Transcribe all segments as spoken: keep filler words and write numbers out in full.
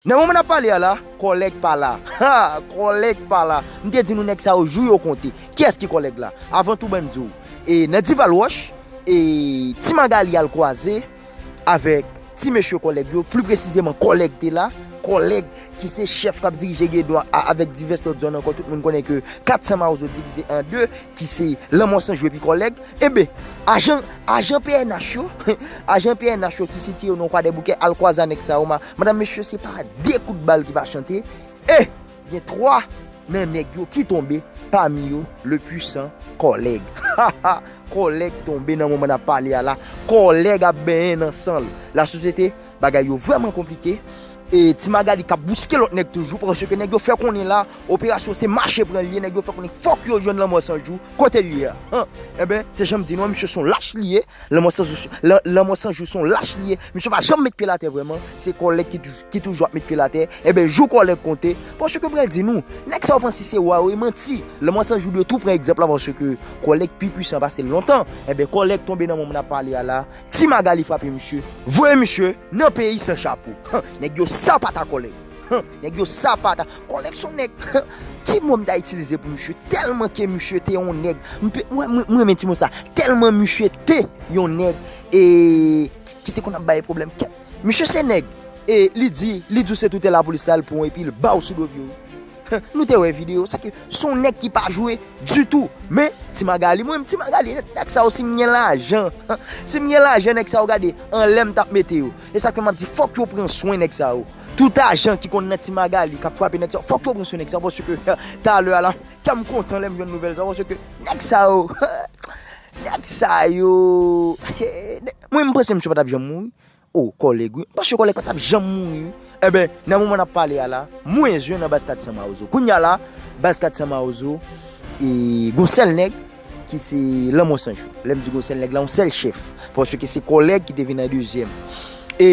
Nan moman n ap pale a la, kòlèg pa la. Ha! Kòlèg pa la. M te di nou nèg sa yo jou yo konte. Kiyès ki kòlèg la? Avan tou, ban m di w. E nan Dival Wòch, e Ti Magali al kwaze avèk ti mesye kòlèg yo, pli presizeman kòlèg te la, kòlèg ki se chèf k ap dirije Gedon a, avèk divès lòt zòn ankò, tout moun konnen ke kat san Mawozo divize an de, ki se Lanmò San Jou epi kòlèg, enben, ajan, ajan P N H yo, ajan P N H yo ki sitiye yo nan Kwadèboukè al kwaze a nèg sa yo, ma-, madanm mesye, se pa de kout bal ki pa chante, e gen twa nan nèg yo ki tonbe, pami yo, le puissant kòlèg. Kòlèg tonbe nan moman n ap pale a la, kòlèg ap benyen nan san l. Lasosyete, bagay yo vrèman konplike. E Ti Magali k ap bouske lòt nèg toujou, paske nèg yo fè konnen la, operasyon se mache pran l ye, nèg yo fè konnen fòk yo jwenn Lanmò San Jou, kote l ye a. Han, enben, se jan m di nou an, misye se yon lach li ye, Lanmò San Jou, Lan-, Lanmò San Jou se yon lach li ye, misye pa janm met pye l atè vrèman, se kòlèg ki toujou, ki toujou ap met pye l atè, enben, jou kòlèg konte, paske m pral di nou, nèg sa yo panse se wa yo, e manti, Lanmò San Jou dwe tou pran egzanp la, paske kòlèg pi pwisan pase l lontan, enben, kòlèg tonbe nan moman n ap pale a la, Ti Magali frape misye, voye misye nan peyi san chapo. Nèg yo sapata kòlèg. Nèg yo sapata. Kòlèg se yon nèg. Ki mo m ta itilize pou misye? Tèlman ke misye te yon nèg. M pe-, mwen, mwen, mwen renmen ti mo sa. Tèlman misye te yon nèg e ki, ki te konn ap bay pwoblèm. Kè-, misye se nèg. E li di, li di w se toutè lapolis sa l pran epi l ba w sou do pye w. Nou te wè videyo, sa ke se yon nèg ki pa jwe ditou. Men, Ti Magali, mwen menm Ti Magali, nèg sa yo, si m gen lajan, si m gen lajan, nèg sa yo, gade, anlè m t ap mete yo. E sa ke m ap di, fòk yo pran swen nèg sa yo. Tout ajan ki konn nan Ti Magali, k ap frape nèg sa yo, fòk yo pran swen nèg sa yo, paske talè a la, kè m kontan lè m jwenn nouvèl sa yo, paske nèg sa yo, nèg sa yo, mwen m panse misye pa t ap janm mouri. O, kòlèg, wi. Paske kòlèg pa t ap janm mouri, wi. Enben, nan moman n ap pale a la, mwens yen nan baz kat san Mawozo. Kounye a la, baz kat san Mawozo, e, gon sèl nèg ki se Lanmò San Jou. Lè m di gon sèl nèg la, yon sèl chèf. Paske se kòlèg ki te vin an dezyèm. E,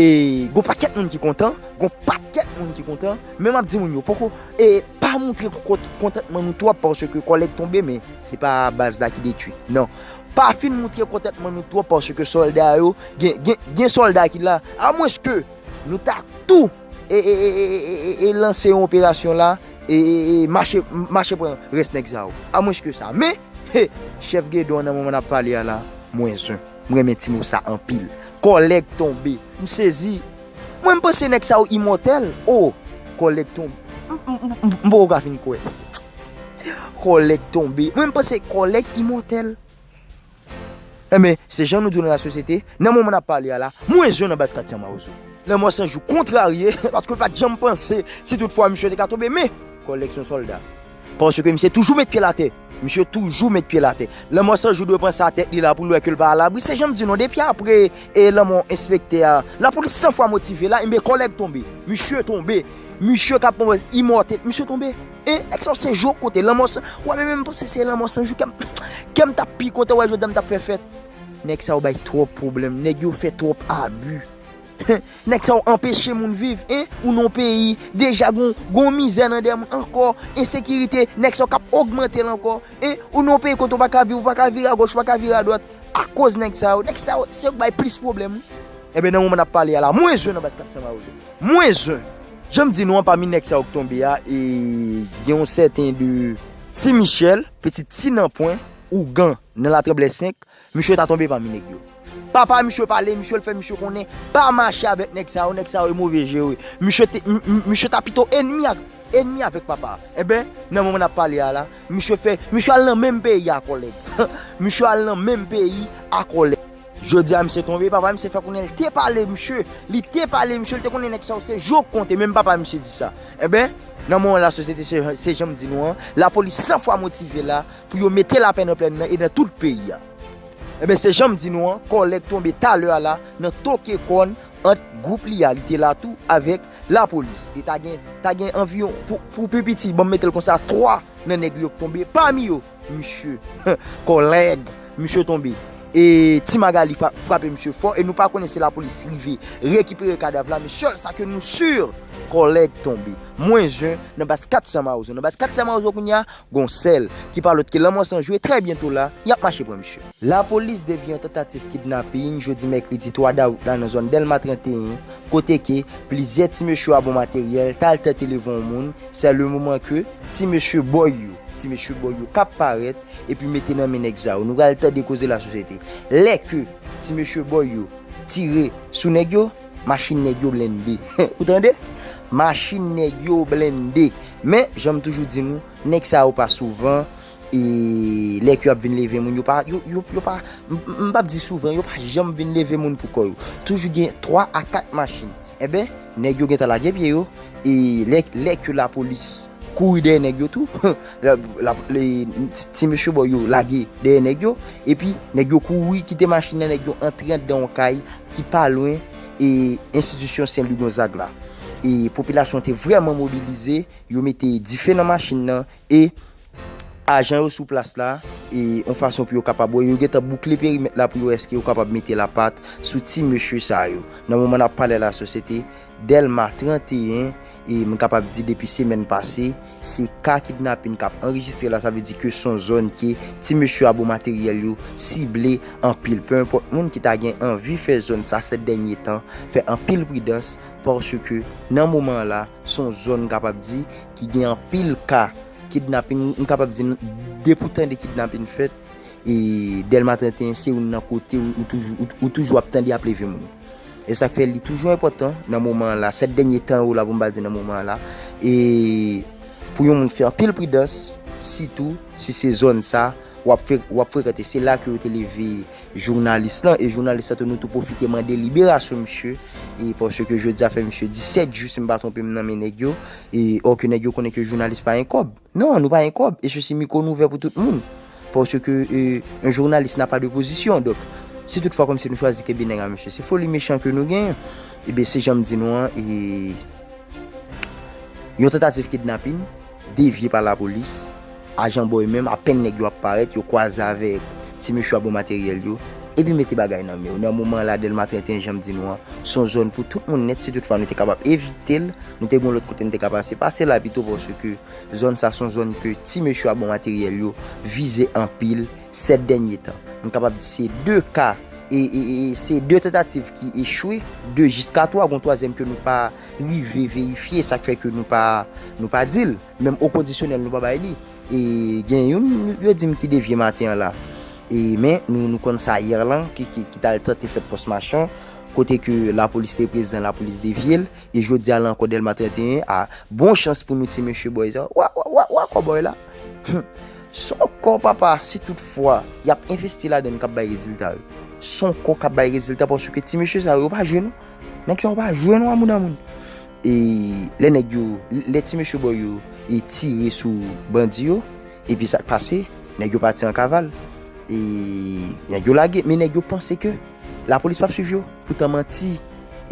gon pakèt moun ki kontan, gon pakèt moun ki kontan, men m ap di moun yo, poko, e, pa montre kont-, kontantman nou twòp paske kòlèg tonbe, men se pa baz la ki detwi. Non. Pa fin montre kontantman nou twòp paske sòlda yo, gen, gen, gen sòlda ki la. Amwenske nou ta tou e, e, e, e, e, e, e lanse yon operasyon la, e, e, e mache, mache pran rès nèg sa yo. Amwenske sa. Men, he, chèf Gedon nan moman n ap pale a la, mwens yen. M renmen ti mo sa anpil. Kòlèg tonbe. M sezi. Mwen, m panse nèg sa yo imòtèl. O, kòlèg tonbe. M, m, m, m, m poko ka fin kwè. Kòlèg tonbe. Mwen, m panse kòlèg imòtèl. Enben, se jan nou di w nan lasosyete, nan moman n ap pale a la, mwens yen nan baz kat san Mawozo. Lanmò San Jou kontrarye, paske l pa t janm panse si toutfwa misye te ka tonbe, men kòlèg se yon sòlda. Paske misye toujou met pye l atè. Misye toujou met pye l atè. Lanmò San Jou dwe pran sa tèt li la pou l wè ke l pa alabri. Se jan m di nou, depi apre, e, lanmò enspektè a, lapolis san fwa motive la, enben kòlèg tonbe. Misye tonbe. Misye k ap imòtèl. Misye tonbe. Hein? Nèg sa yo se jòk kote. Lanmò San, w ap menm panse se Lanmò San Jou. Kè m, kè m t ap pi kontan wè jodi a m t ap fè fèt. Nèg sa yo bay twòp pwoblèm. Nèg yo fè twòp abi. Nèg sa yo anpeche moun viv, hein? Ou nan yon peyi, deja gon, gon mizè nan dèyè moun ankò, ensekirite, nèg sa yo k ap ogmante l ankò, hein? Ou nan yon peyi kote w pa ka viv, ou pa ka vire agòch, ou pa ka vire adwat, akoz nèg sa yo. Nèg sa yo, se yo k bay plis pwoblèm, wi. Enben, nan moman n ap pale a la, mwens yen nan baz kat san Mawozo. Mwens yen. Jan m di nou an, pami nèg sa yo k tonbe a, e gen yon sèten de Ti Michel, pitit Ti Nanpwen, ougan, nan Latranblè senk, misye ta tonbe pami nèg yo. Papa misye pale, misye l fè misye konnen, pa mache avèk nèg sa yo, nèg sa yo e move jere. Misye te, m, m, misye ta pito enmi ak, enmi avèk papa. Enben, nan moman n ap pale a la, misye fè, misye al nan menm peyi a kòlèg. Misye al nan menm peyi a kòlèg. Jodi a misye tonbe, papa misye fè konnen l te pale misye, li te pale misye, li te konnen nèg sa yo se jòk konte, menm papa misye di sa. Enben, nan moman lasosyete, se, se jan m di nou an, lapolis san fwa motive la pou yo mete lapè nan plèn nan e nan tout peyi a. Enben, se jan m di nou an, kòlèg tonbe talè a la nan toke kòn ant gwoup li a, li te la tou avèk lapolis. E ta gen, ta gen anviwon, pou, pou pi piti, ban m mete l konsa, twa nan nèg li yo k tonbe. Pami yo, misye, kòlèg, misye tonbe. E Ti Magali fra- frape misye fò, e nou pa konnen si lapolis rive rekipere kadav la, men sèl sa ke nou si, kòlèg tonbe. Mwen zen nan baz kat san Mawozo. Nan baz kat san Mawozo kounye a, gon sèl ki pa lòt ke Lanmò San Jwe, trè byento la, y ap mache pran misye. Lapolis devye yon tantativ kidnapin jodi mèkredi twa dawout la nan zòn Dèlma trannteyen, kote ke plizyè ti mesye a bon materyèl t al tante leve yon moun, se le moman ke ti mesye bòy yo, ti mesye bòy yo k ap parèt, epi mete nan men nèg sa yo. Nou pral tande koze lasosyete. Lè ke ti mesye bòy yo tire sou nèg yo, machin nèg yo blende. Ou tande? Machin nèg yo blende. Men, jan m toujou di nou, nèg sa yo pa souvan, e lè ke y ap vin leve moun, yo pa, yo, yo, yo pa, m, m, m p ap di souvan, yo pa janm vin leve moun pou kò yo. Toujou gen twa a kat machin. Enben, nèg yo gentan lage pye yo, e lè, lè ke lapolis kouri dèyè nèg yo tou, la, la, le, ti, ti mesye bòy yo lage dèyè nèg yo, epi nèg yo kouri kite machin nan, nèg yo antre anndan yon kay ki pa lwen, e, enstitisyon Sen Lwi Gonzag la. E popilasyon te vrèman mobilize, yo mete dife nan machin nan, e ajan yo sou plas la, e yon fason pou yo kapab wè, yo gentan boukle perimèt la pou yo wè èske yo kapab mete lapat sou ti mesye sa yo. Nan moman n ap pale la, sosyete Dèlma trannteyen, e m kapab di depi semèn pase, se ka kidnapin k ap anrejistre la, sa vle di ke se yon zòn ke ti mesye a bon materyèl yo sible anpil. Pe enpòt moun ki ta gen anvi fè zòn sa sèt dènye tan, fè anpil pridans, paske nan moman la, se yon zòn, m kapab di, ki gen anpil ka kidnapin, m kapab di, depi w tande kidnapin fèt, e Dèlma trannteyen se youn nan kote ou, ou toujou, ou, ou toujou ap tande y ap leve moun. E sa k fè li toujou enpòtan nan moman an la, sèt dènye tan yo la, pou m pa di nan moman an la, e pou yon moun fè anpil pridans, sitou si se zòn sa w ap fre-, w ap frekante. Se la ke yo te leve jounalis lan, e jounalis lan tou, nou tou pwofite mande liberasyon misye, e paske jodi a fè misye disèt jou, si m pa twonpe m, nan men nèg yo, e ò ke nèg yo konnen ke jounalis pa gen kòb. Non, nou pa gen kòb, e sesi mikwo nou ouvè pou tout moun. Paske, e, un journaliste n'a pas de position. Donk, si tout fwa kòmsi nou chwazi kenbe nèg a mesye, se foli mechan ke nou genyen. Ebyen, se jan m di nou an, e, yon tantativ kidnapin, devye pa lapolis, ajan bòy menm, apèn nèg yo ap parèt, yo kwaze avèk ti mesye a bon materyèl yo, epi mete bagay nan men yo. Nan moman la, Dèlma trannteyen, jan m di nou an, se yon zòn pou tout moun nèt, si tout fwa nou te kapab evite l, nou te gen yon lòt kote nou te ka pase, pase la pito, paske zòn sa se yon zòn ke ti mesye a bon materyèl yo vize anpil sèt dènye tan. M kapab di se de ka, e, e, e se de tantativ ki echwe, de jiska twa, gon twazyèm ke nou pa rive verifye, sa k fè ke nou pa, nou pa di l. Menm o kondisyonèl, nou pa bay li. E gen youn, yo di m ki devye maten an la. E men, nou, nou konn sa yè lan, ki, ki, ki t al tante fèt Pòs Machan, kote ke lapolis te prezan, lapolis devye l. E jodi a la ankò, Dèlma trannteyen, a, bon chans pou nou ti mesye bòy sa. Wa, wa, wa, wa, kò bòy la. Se yon kò, papa, si tout fwa y ap envesti ladan l k ap bay rezilta, wi. Se yon kò k ap bay rezilta, paske ti mesye sa yo, yo pa jwe, non. Nèg sa yo pa jwe, non, a moun a moun. E lè nèg yo, lè ti mesye bòy yo, e tire sou bandi yo, epi sa k pase, nèg yo pati an kaval. E nèg yo lage, men nèg yo panse ke lapolis p ap swiv yo. Poutan manti,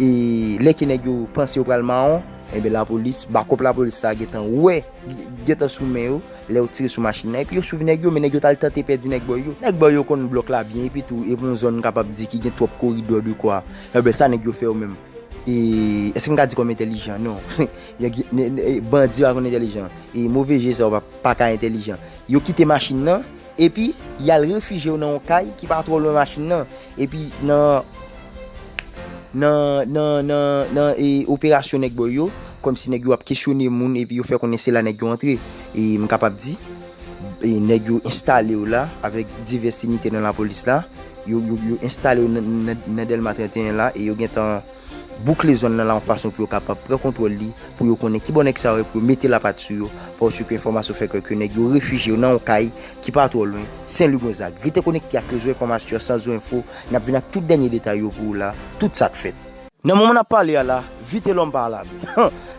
e lè ke nèg yo panse yo pral mawon, enben lapolis, bakòp lapolis la gentan wè, gentan sou men yo, lè yo tire sou machin nan, epi yo swiv nèg yo, men nèg yo t al tante pèdi nèg bòy yo. Nèg bòy yo konn blòk la byen, epi tou, e pou yon zòn m kapab di ki gen twòp koridò de kwa. Enben, sa nèg yo fè yo menm. E, èske m ka di kòm entèlijan? Non. Yo gen, ne, ne, bandi pa konn entèlijan. E move je sa yo pa, pa ka entèlijan. Yo kite machin nan, epi y al refijye yo nan yon kay ki pa twò lwen machin nan. Epi nan, nan, nan, nan, nan, e, operasyon nèg bòy yo, kòmsi nèg yo ap kesyone moun, epi yo fè konnen se la nèg yo antre. E m kapab di, e nèg yo enstale yo la, avèk divès inite nan lapolis la. Yo, yo, yo enstale yo nan, nan, nan Dèlma trannteyen la, e yo gentan boukle zòn nan la yon fason pou yo kapab pran kontwòl li, pou yo konnen kibò nèg sa yo ye, pou yo mete lapat sou yo, paske enfòmasyon fè kwè ke nèg yo refijye yo nan yon kay ki pa twò lwen, Sen Lwi Gonzag. Rete konekte ak rezo enfòmasyon Sanzo Enfo, n ap vin ak tout dènye detay yo pou ou la, tout sa k fèt. Nan moman n ap pale a la, Vitelòm pa alabri.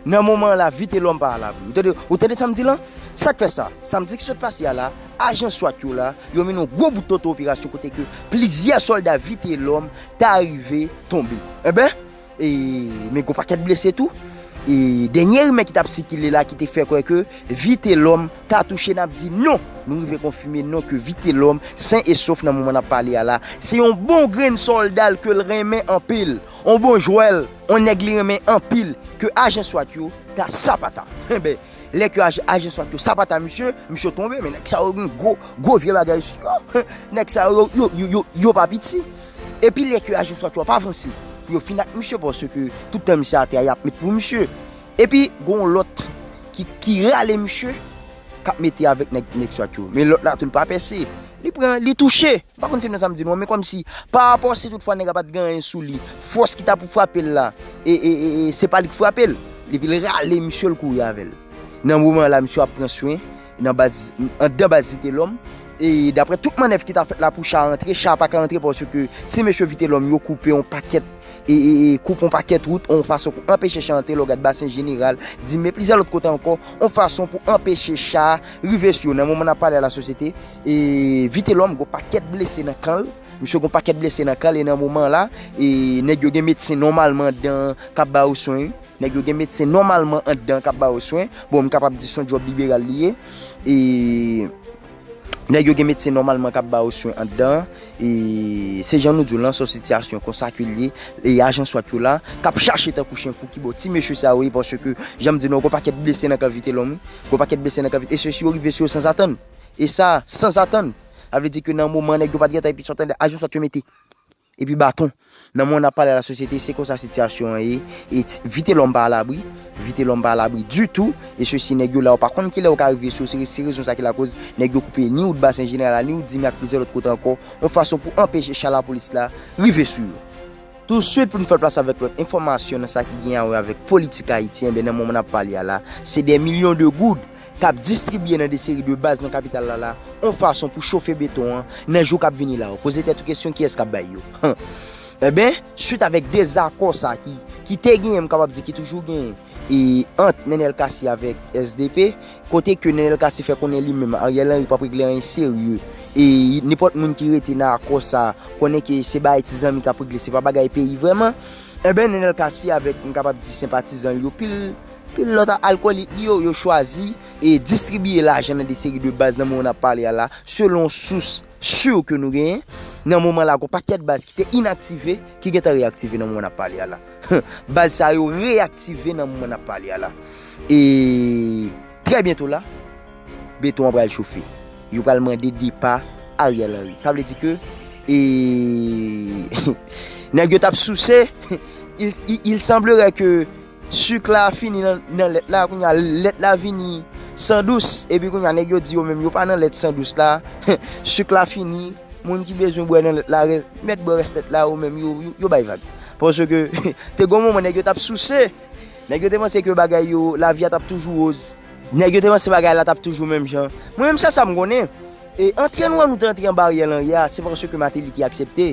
Nan moman an la, Vitelòm pa alabri. Ou tande, ou tande sa m di la? Sa k fè sa? Samdi ki sot pase a la, ajan swat yo la, yo mennen yon gwo bout tonton operasyon kote ke plizyè sòlda Vitelòm ta rive tonbe. Enben, e, men gon pakèt blese tou. e dènye rimè ki t ap sikile la ki te fè kwè ke Vitelhomme ta touche, n ap di non. Nou rive konfime non ke Vitelhomme, sen e sof nan moman n ap pale a la, se yon bon grenn sòlda l ke l renmen anpil, yon bon jwè l, yon nèg li renmen anpil, ke ajan swat yo ta sapata. Enben, lè ke aj-, ajan swat yo sapata misye, misye tonbe, men nèg sa yo gen gwo, gwo vye bagay sou yo. Nèg sa yo, yo, yo, yo, yo pa piti. Epi lè ke ajan swat yo ap avanse, yo fin ak misye, paske tout tan misye atè a, y ap met pou misye. Epi, gen yon lòt ki, ki rale misye, k ap mete avèk nèg, nèg swat yo. Men lòt la tou, l pa pèse. Li pran, li touche. M pa konn si nan sa m di nou an, men kòmsi, pa rapò si toutfwa nèg la pa t gen anyen sou li, fòs ki ta pou frape l la, e, e, e, e se pa li k frape l. Epi l rale misye, l kouri avè l. Nan moman la, misye ap pran swen nan baz, anndan baz Vitelhomme. E daprè tout mannèv ki ta fèt la pou cha a antre, cha a pa ka antre paske ti mesye Vitelhomme yo koupe yon pakèt, e, e, e koupe yon pakèt wout, yon fason pou anpeche cha a antre, lè w gad Basen Jeneral, Dim e plizyè lòt kote ankò, yon fason pou anpeche cha a rive sou yo. Nan moman n ap pale a la sosyete, e Vitelhomme gon pakèt blese nan kan l. Misye gon pakèt blese nan kan l e nan moman la, e nèg yo gen medsen nòmalman anndan k ap ba yo swen. Nèg yo gen medsen nòmalman anndan k ap ba yo swen. Bon, m kapab di se yon djòb liberal li ye. E nèg yo gen medsen nòmalman k ap ba yo swen anndan. E se jan nou di w lan, se yon sitiyasyon konsa ke l ye. E ajan swat yo la, k ap chache tankou chen fou ki bò ti mesye sa yo ye, paske, jan m di nou, gon pakèt blese nan kan Vitelhomme, wi. Gon pakèt blese nan kan Vitelhomme. E sesi yo rive sou yo sanzatann. E sa, sanzatann. Sa vle di ke nan moman nèg yo pa t gentan epi sòtan ajan swat yo mete. Epi baton. Nan moman n ap pale a la sosyete, se konsa sitiyasyon an ye. E ti, Vitelhomme pa alabri. Vitelhomme pa alabri ditou. E sesi nèg yo la, yo pa konn kilè yo ka rive sou yo. Se, se rezon sa ki lakoz nèg yo koupe ni wout Basen Jeneral la, ni wout Dim e ak plizyè lòt kote ankò, yon fason pou anpeche cha lapolis la rive sou yo. Touswit, pou n fè plas avèk lòt enfòmasyon nan sa ki gen a wè avèk politik Ayiti, enben, nan moman n ap pale a la, se dè milyon de goud k ap distribye nan de seri de baz nan kapital la la, yon fason pou chofe beton an nan jou k ap vini la yo. Poze tèt ou kesyon, kiyès k ap bay yo? Enben, swit avèk dezakò sa ki, ki te genyen, m kapab di ki toujou genyen, e ant Nenel Cassy avèk S D P, kote ke Nenel Cassy fè konnen li menm, Ariel Henry p ap regle anyen serye. E nenpòt moun ki rete nan akò sa, konnen ke se bagay ti zanmi k ap regle, se pa bagay peyi vrèman. Enben, Nenel Cassy avèk, m kapab di, senpatizan l yo, pil, pil lòt alkòlik li yo, yo chwazi e distribiye lajan nan de seri de baz nan moman n ap pale a la, selon sous si ke nou genyen. Nan moman la, gon pakèt baz ki te inaktive, ki gentan reyaktive nan moman n ap pale a la. Baz sa yo reyaktive nan moman n ap pale a la. E trè byento la, beton an pral chofe. Yo pral mande depa Ariel Henry. Sa vle di ke, e, nèg yo t ap souse, il, il, il semblerait que sik la fini nan, nan lèt la, kounye a lèt la vini san dous, epi kounye a nèg yo di yo menm yo pa nan lèt san dous la, sik la fini, moun ki bezwen bwè nan lèt la, rè-, mèt bwè rès lèt la, yo menm yo, yo, yo bay vag. Paske te gon moman nèg yo t ap souse, nèg yo te panse ke bagay yo, lavi a t ap toujou woz, nèg yo te panse bagay la t ap toujou menm jan. Mwen menm, sèl sa m konnen, e antre nou an nou te antre anba Ariel Henry a, se paske Martelly ki aksepte.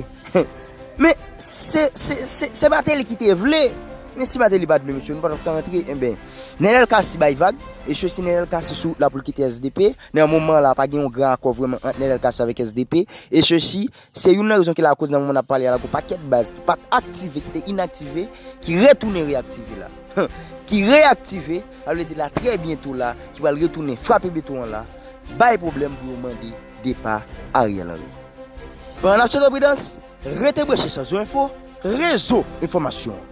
Men se, se, se, se Martelly ki te vle. Men si Martelly pa t vle, mesye, nou pa t ap ka antre. Enben, Nenel Cassy bay vag. E sesi Nenel Cassy sou wout la pou l kite S D P. Nan moman la, pa gen yon gran akò vrèman ant Nenel Cassy avèk S D P. E sesi, se youn nan rezon ki lakoz nan moman n ap pale a la, gon pakèt baz ki pa t aktive, ki te inaktive, ki retounen reyaktive la. Ki reyaktive, sa vle di la, trè byento la, ki pral retounen frape beton an la, bay pwoblèm pou yo mande depa Ariel Henry. Pandan n ap swete pridans, rete branche Sanzo Enfo, rezo enfòmasyon.